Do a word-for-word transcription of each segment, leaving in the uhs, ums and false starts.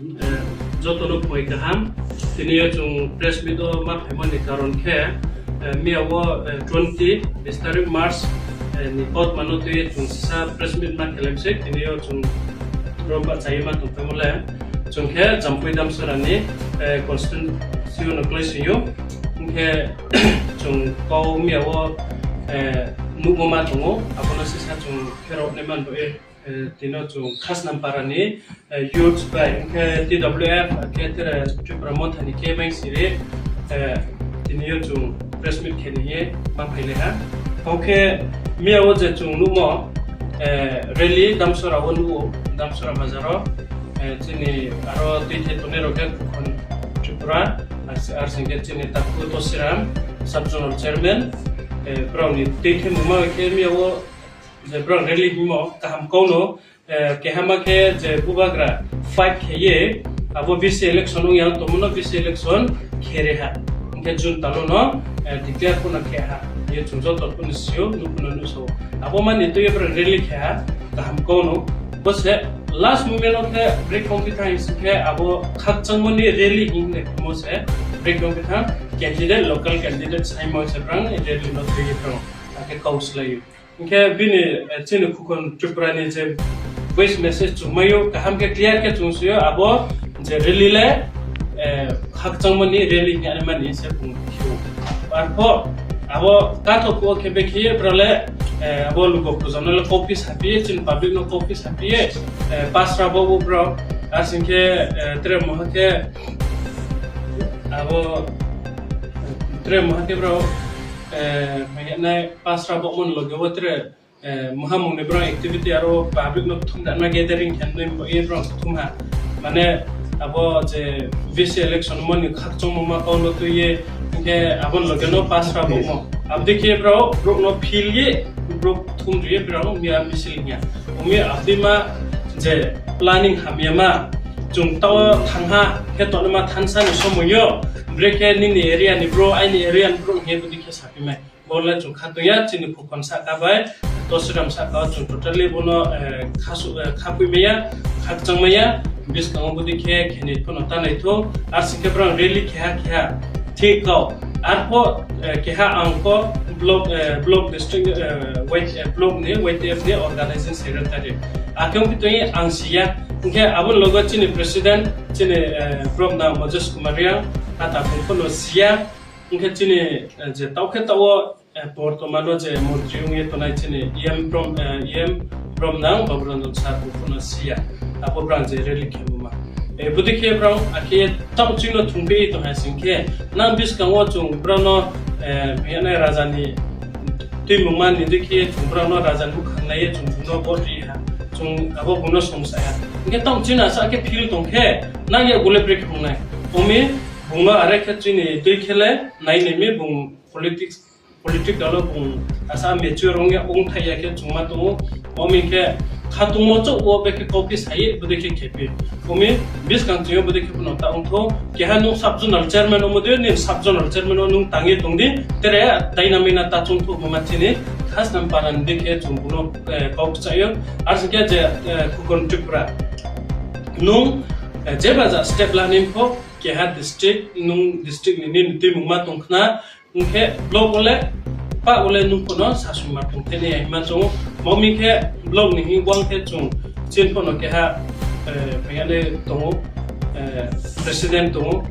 Eh, jotono poi kaham. Tini o chwng press meet o ma phaimani karon khe, eh, miya o, eh, twenty, bis tarik March, eh, ni kok mano twi chwng sisa press meet ma khelai se. Tini o chwng rom ba chai ma tong tamo le. Chwng khe Jampui Damsara ni, eh, constituency no klai sio. Hwnkhe chwng kok miya o, eh, nukmo ma tongo. Abono sisa chwng kherok nai man bo e. Eh, tino chwng Khasnam Parani, eh, youth bai, hwnkhe T W F, hwnkhe tere Tripura Mothani khe bai siri, eh, tini yo chwng press meet khe ni ye ma phaile ha. Hwnkhe miya o je chwng nukmo, eh, rally Damsora o nugo, Damsora bazar o, eh, chini aro twi thai tongnai rok khe Kukhon Tripura, ar, ar singkhe chini Taku Tosiram, sub zonal chairman, eh, brao ni twi thai mungma khe miya o je brao rally himo kaham kau no, eh, keha ma khe je bubagra fight khe ye abo V C election wng yang tongmo no V C election khe re ha. Hwnkhe June talo no, eh, declare pono khe ha. Ye chwng joto pono sio, nuk pono nuk sao. Abo mani twi ye brao rally khe ha, kaham kau no. Bo se last moment o khe break wng khe thang khe abo khakchangmani rally hinwi mo se break wng khe thang candidate, local candidate sai mo se brang rally no twi ye brang. Akhe kau slai. Hwnkhe bini, eh, chini Kukhon Tripura ni je voice message chwngmaio, kaham khe clear khe chwngsio, abo je rally le, eh, khakchangmani rally hinwi ani mani se bung phio. Arpho abo kathok o khe bekhe brale, eh, abo lugo pujamno le copy sapi, chini public no copy sapi, eh, pasra bo bo bro, asing khe, eh, tere moha khe abo tere moha khe bro, eh, maya nai pasra bo mon loge wo tere, eh, muhamung ni borok activity aro public no thum dana gathering khe nai bo ye borok thum ha. Mane abo je V C election mo ni khakchangma ma kau no twi ye, hwnkhe abo loge no pass ra bo mo. Abdi khe borok, borok no phil ye, borok thum ri ye borok no miya misil nya. Umi abdi ma je planning hamya ma, chwng tao thang ha khe tonma thansa ni somoy yo, brekhe nini area ni bro, aini area ni bro hwnkhe budi khe sapi mai. Bo le chwng kha tongya, chini Kukhon saka bai, Tosiram saka o chwng totally bono, eh, khasu-, eh, khapui maya, khakchang maya, bwskango budi khe khenwi phano ta naithok, aswk khe borok rally keha keha thik kau. Arpho, eh, keha ang kho block, eh, block district, eh, Y-, eh, block ni Y T F ni organizing secretary. Akhe wngkhe tongwi ang siya, hwnkhe aboni logo chini president, chini, eh, borok nang Moses Kumar Reang, a tabuk phano siya. Hwnkhe chini, eh, je tao khe tao, eh, bortomano je montri wngwi tongnai chini E M Brom-, eh, E M Bromnang Baburanjan sir bo phano siya. Abo brang je rally khe buma. Eh, budi khe brang akhe tao chwngno thungphi tong hai sing khe nang bwskango chwng brano, eh, miyane rajani twi mungma ni dikhe chwng brano rajani bukhang nai chwng buno bot ri ha. Chwng abo buno song sa ya. Hwnkhe tao chwngno asa khe feel tong khe nang ya gule break wngnai. Omi bungno are khe chini twi khele nai nai mi bung politics, political o bung asa mature wngya wng thai ya khe chwngma tongo. Omi khe khatungmo chok o bekhe copy sai bwdai khe khepi. Omi bwskang chwngyo bwdai khe phano ta wngtho. Keha nung sub zonal chairman omo de, nini sub zonal chairman o nung tangwi tongdi. Tere daina mina ta chwngtho buma chini khasnam parani de khe chwng buno, eh, kok chayo. Aswk khe je, eh, Khukon Tripura. Nung, eh, jeba ja step lani kho, keha district, nung district ni nini twi mungma tong khna, hwnkhe block ole, pa ole nung kono sasuma tong thani ya hima chong. Momi khe block ni hing wang khe chung chin kono keha, eh, meyane tongo, eh, president tongo,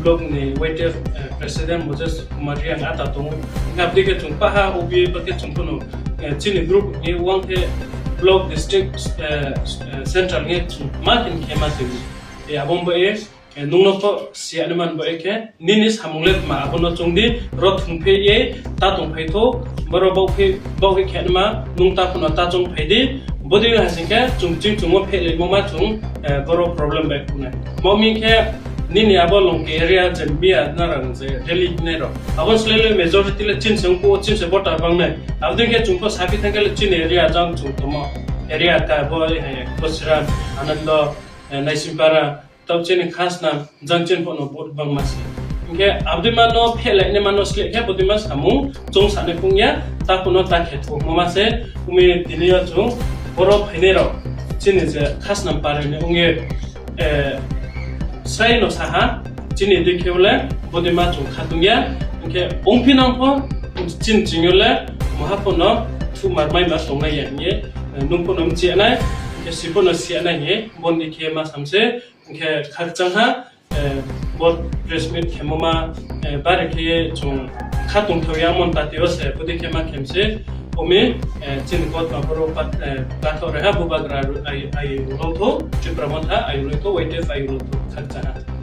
block ni Y T F, eh, president Moses Kumar Reang ata tongo. Hingkhe abdi khe chung paha O B A pa khe chung kono, eh, chini group ni wang khe block district, eh, eh, central nge chung ma khin khe ma twi. E abong ba e, eh, nungno pho siya ni man bo ekhe, nini samung le tma abono chungdi, ro thungphe ye, ta tongphai tho, boro bokhe, bokhe khe ma, nung ta phano ta chungphai di, bodi hasing khe chung ching chungo phe le mo ma chung, eh, boro problem bai khunai. Mo mi khe nini abo Longki area je miya narang je rally ne ro. Abo sle le majority le chin se ko chin se voter bang nai. Abo ding khe chung ko sabi thang khe le chin area jang chung tomo. Area ka bo, eh, Bosiram, Anando, eh, Naisimpara, Tau chini khasna jang chen phono vote bangma se. Hingke abdi mano phelai ne mano sle khe bodi ma samung chung sane pungya ta phono ta khe thok ma se umi tini yo chung boro phainai rok chini je khasna pare ne unge eh, srai no saha, chini dikhe le bodi ma chung khatung ya, hingkhe ongphi nang pho chini chingyo le moha pho no thumar mai ma tongnai ya hingye, eh, nung pho no mchiya nai, hingkhe si pho no siya nai hingye, boni khe ma samse, hingkhe khakchang ha, eh, bo press meet khemo ma, eh, bare khe chung khatung thau ya mon pati o se, bodi khe ma khemse, omi, eh, chini kot ma boro pat, eh, pathor ha bubagra ru-, ai, ai ulo tho, Tripura Motha ai ulo tho, Y T F ai ulo tho, khakchang ha.